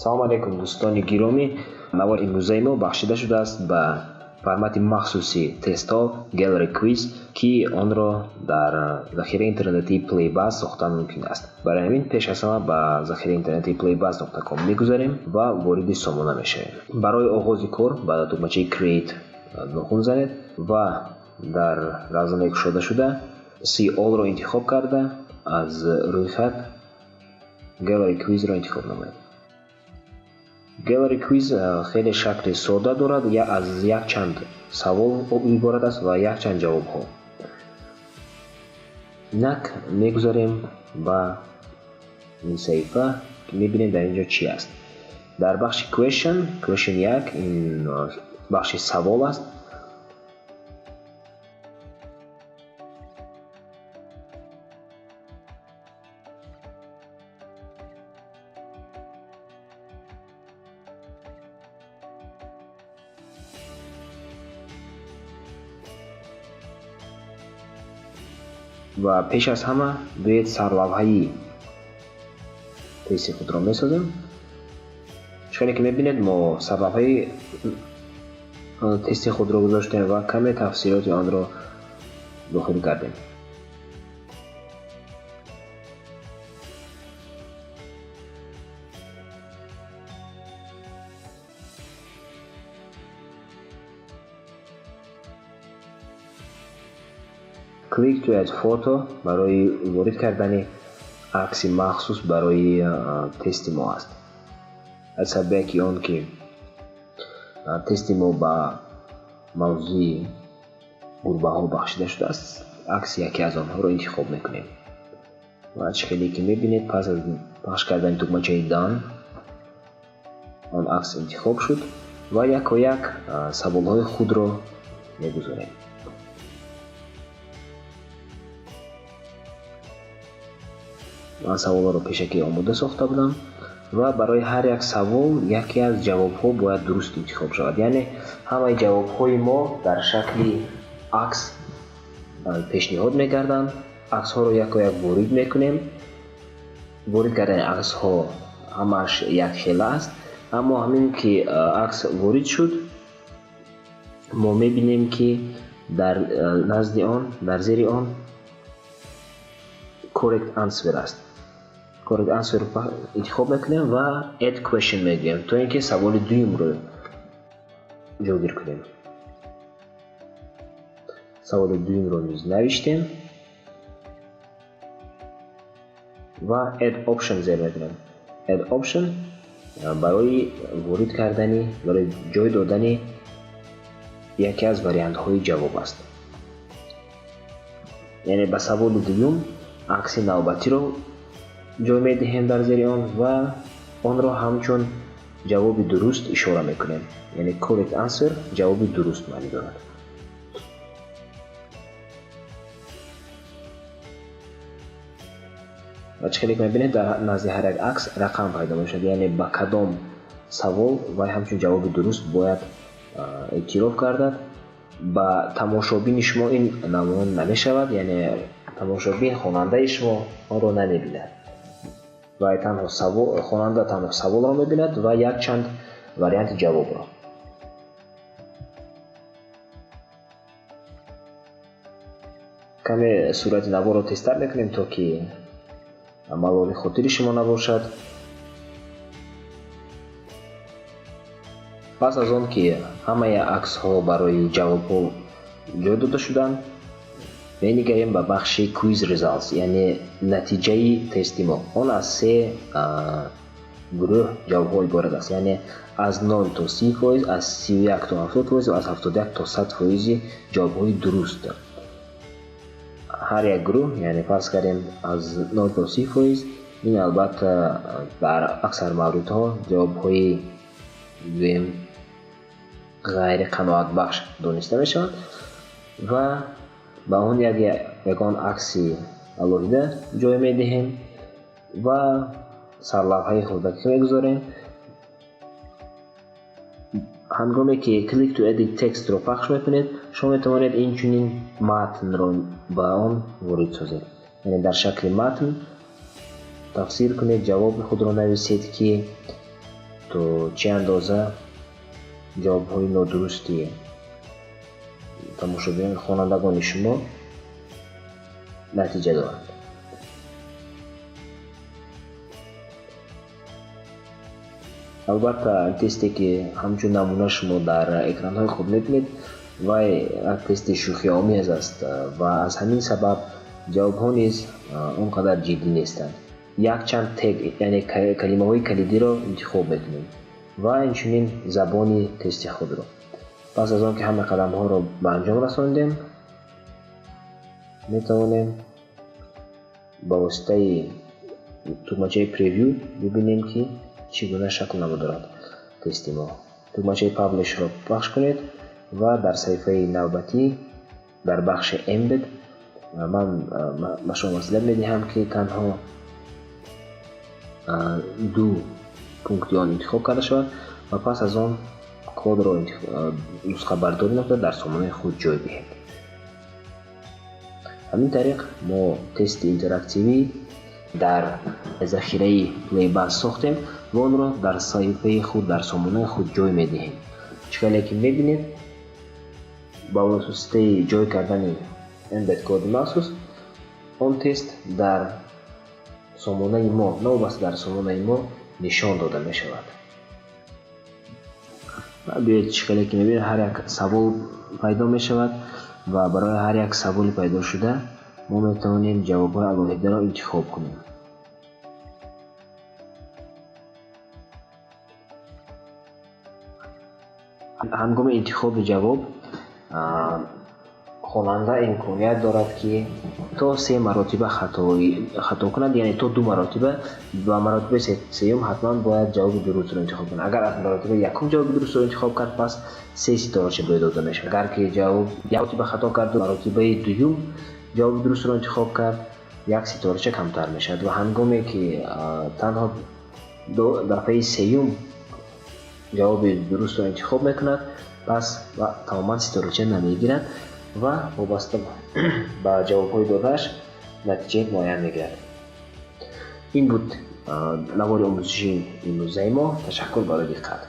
Салом алейкум, дӯстони гиромӣ! Навори имрӯзаи мо бахшида шудааст ба формати махсуси тестҳо Gallery Quiz, ки онро дар захираи интернетии Playbuzz сохтан мумкин аст. Барои ҳамин пеш аз ҳама ба захираи интернетии playbuzz.com мегузарем ва вориди сомона мешавем. Барои оғози кор ба тугмачаи Create нохун занед ва дар равзанаи кушодашуда See All-ро интихоб карда, аз рӯйхат Gallery Quiz-ро интихоб намоед. Gallery Quiz хеле шакли сода дорад, аз якчанд савол иборат аст ва якчанд ҷавобҳо. Инак мегузарем ба ин саҳифа, мебинем, дар ин ҷо чӣ аст. Дар бахши Question, Question 1, ин бахши савол аст. Ва пеш аз ҳама биёед, сарлавҳаи тести худро месозем. Чуне ки мебинед, мо сарлавҳаи тести худро гузоштем ва каме тафсилоти онро дохил кардем. Click to add photo барои ворид кардани акси махсус барои тести мо аст. Аз сабаби он ки тести мо ба мавзӯи гурбаҳо бахшида шудааст, акси яке аз онҳоро интихоб мекунем. Ва чӣ хеле ки мебинед, пас аз пахш кардани тугмачаи Done он акс интихоб шуд ва яко як саволҳои худро мегузорем. Ман саволҳоро пешакӣ омода сохта будам ва барои ҳар як савол яке аз ҷавобҳо бояд дуруст интихоб шавад, яъне ҳамаи ҷавобҳои мо дар шакли акс пешниҳод мегарданд. Аксҳоро яко як ворид мекунем. Ворид кардани аксҳо ҳамааш якхела аст, аммо ҳамин ки акс ворид шуд, мо мебинем, ки дар назди он, дар зери он Correct answer аст. Correct answer интихоб мекунем ва Add question мегӯем, то ин ки саволи дуюмро ҷойгир кунем. Саволи дуюмро низ навиштем ва Add option зер мекунем. Add option барои ворид кардани, барои ҷой додани яке аз вариантҳои ҷавоб аст, яъне ба саволи дуюм акси навбатиро ҷой медиҳем дар зери он ва онро ҳамчун ҷавоби дуруст ишора мекунем, яъне Correct answer ҷавоби дуруст маънӣ дорад. Ва чӣ хеле ки мебинед, дар назди ҳар як акс рақам пайдо мешавад, яъне ба кадом савол вай ҳамчун ҷавоби дуруст бояд эътироф гардад. Ба тамошобини шумо ин намоён намешавад, яъне тамошобин, хонандаи шумо онро намебинад ва танҳо савол, хонанда танҳо саволро мебинад ва якчанд варианти ҷавобро. Каме сурати наворро тезтар мекунем, то ки малоли хотири шумо набошад. Пас аз он ки ҳамаи аксҳо барои ҷавобҳо ҷой дода шуданд, менигарем ба бахши Quiz Results, яъне натиҷаи тести мо. Он аз се гурӯҳ ҷавобҳо иборат аст, яъне аз 0 то 30%, аз 31 то 70% ва аз 71 то 100 фоизи ҷавобҳои дуруст. Ҳар як гурӯҳ, яъне фарз кардем, аз 0 то 30%, ин албатта дар аксар мавридҳо ҷавобҳои, гӯем, ғайриқаноатбахш дониста мешаванд ва ба он ягон акси алоҳида ҷой медиҳем ва сарлавҳаи хурдакӣ мегузорем. Ҳангоме ки Click to edit text-ро пахш мекунед, шумо метавонед инчунин матнро ба он ворид созед, яъне дар шакли матн тафсир кунед, ҷавоби худро нависед, ки То чӣ андоза ҷавобҳои нодурусти тамошобинон, хонандагони шумо натиҷа дорад. Албатта, тесте, ки ҳамчун намуна шумо дар экранҳои худ мебинед, вай як тести шӯхиомез аст ва аз ҳамин сабаб ҷавобҳо низ он қадар ҷиддӣ нестанд. Якчанд тег, яъне калимаҳои калидиро интихоб мекунем ва инчунин забони тести худро. Пас аз он ки ҳама қадамҳоро ба анҷом расондем, метавонем ба воситаи тугмачаи Preview бибинем, ки чӣ гуна шакл намудорад тести мо. Тугмачаи Publish-ро пахш кунед ва дар саҳифаи навбатӣ дар бахши Embed ман ба шумо маслиҳат медиҳам, ки танҳо ду пункти он интихоб карда шавад ва пас аз он кодро нусхабардорӣ намуда, дар сомонаи худ ҷой диҳед. Ҳамин тариқ мо тести интерактивӣ дар захираи Playbuzz сохтем ва онро дар саҳифаи худ, дар сомонаи худ ҷой медиҳем. Чӣ хеле ки мебинед, ба воситаи ҷой кардани embed коди махсус он тест дар сомонаи мо, новобаста дар сомонаи мо нишон дода мешавад. Биёед, чӣ хеле ки мебинед, ҳар як савол пайдо мешавад ва барои ҳар як саволи пайдошуда мо метавонем ҷавобҳои алоҳидаро интихоб кунем. Ҳангоми интихоби ҷавоб хонанда имконият дорад, ки то се маротиба хато кунад, яъне то ду маротиба. Ба маротибаи сеюм ҳатман бояд ҷавоби дурустро интихоб кунад. Агар аз маротибаи якум ҷавоби дурустро интихоб кард, пас се ситорача ба ӯ дода мешавад. Агар ки ҷавоб як маротиба хато карду маротибаи дуюм ҷавоби дурустро интихоб кард, як ситорача камтар мешавад ва ҳангоме ки танҳо дафъаи сеюм ҷавоби дурустро интихоб мекунад, пас тамоман ситорача намегирад ва вобаста ба ҷавобҳои додааш натиҷаи муайян мегирад. Ин буд навори омӯзишии имрӯзаи мо. Ташаккур барои диққат.